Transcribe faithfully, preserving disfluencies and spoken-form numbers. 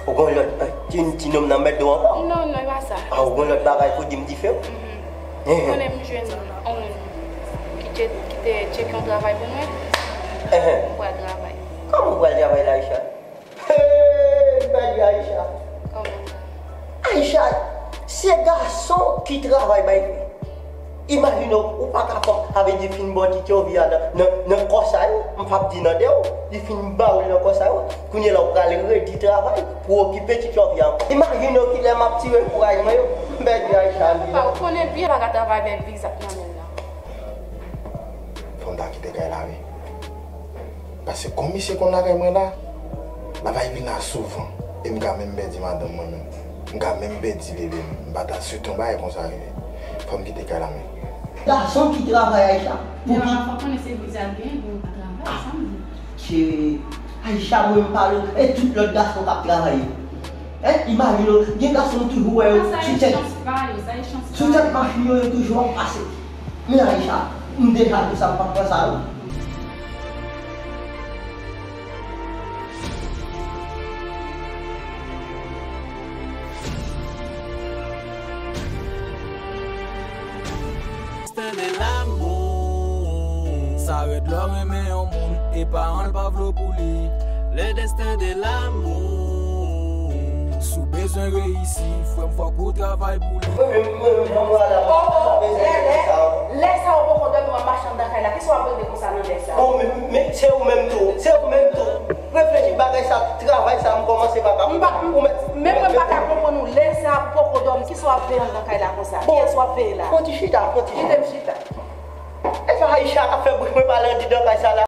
Ou gen lòt, eh, ti, ti nonm nan mèt do ankò? Non, non, e pa sa. Ah, ou gen lòt bagay pou di m dife? Mhm. Ou konnen m jwenn yon moun ki te, ki te tcheke yon travay pou mwen. Mwen pral travay. Kòman ou pral travay la, Aisha? Hey, m pèdi Aisha. Kòman? Aisha, se gason ki travay bay fi. Imajine w, ou pa ka fè, sa vle di fin ba w ti tchovi a nan, nan, nan kò sa yo, m p ap di nan de w, li fin ba w l nan kò sa yo, kounye la ou pral redi travay pou okipe ti tchovi a ankò. Imajine w kilè m ap tire kouraj mwen yo, m pèdi Aisha anpil. Papa, ou konnen byen pa ka travay avèk viza k nan men l lan. Fò m ta kite kay la wi. Paske kòm misye konn lakay mwen la, l ap vin la souvan. E m ka menm pèdi madanm mwen menm. M ka menm pèdi bebe m. M pa ta swete yon bagay konsa rive. Fò m kite kay la men. Gason ki travay Aisha. Devan fò konnen se viza l genyen pou l pa travay, sa m di. Che Aisha, mwen m pale w, e tout lòt gason k ap travay yo. Hein, imajine w, gen gason m toujou wè yo sou tèt. Sou tèt machin yo, yo toujou ap pase. Men Aisha, m deja di sa m p ap pran sa non. Desten de lanmou. Sa rèd lè w renmen yon moun e paran l pa vle w pou li. Le destin de l'amour. Si w bezwen reyisi, frè m, fòk ou travay pou li. Mwen menm, mwen menm, jan mwen la, mwen pa bezwen Lè, sa. Lè sa w poko dòmi, w ap mache anndan kay la. Kisa w ap rele konsa nan lè sa? Bon, men, men se ou menm tou, se ou menm tou. Reflechi bagay sa, travay sa, m kòmanse pa ka konprann. Ou mèt. Menm mwen pa ka konprann ou. Lè sa w poko dòmi, kisa w ap veye anndan kay la konsa? Kiyès w ap veye la? Fon ti chita, fon ti chita. Kite m chita. E sa Aisha ap fè bouch mwen pale andidan kay sa la.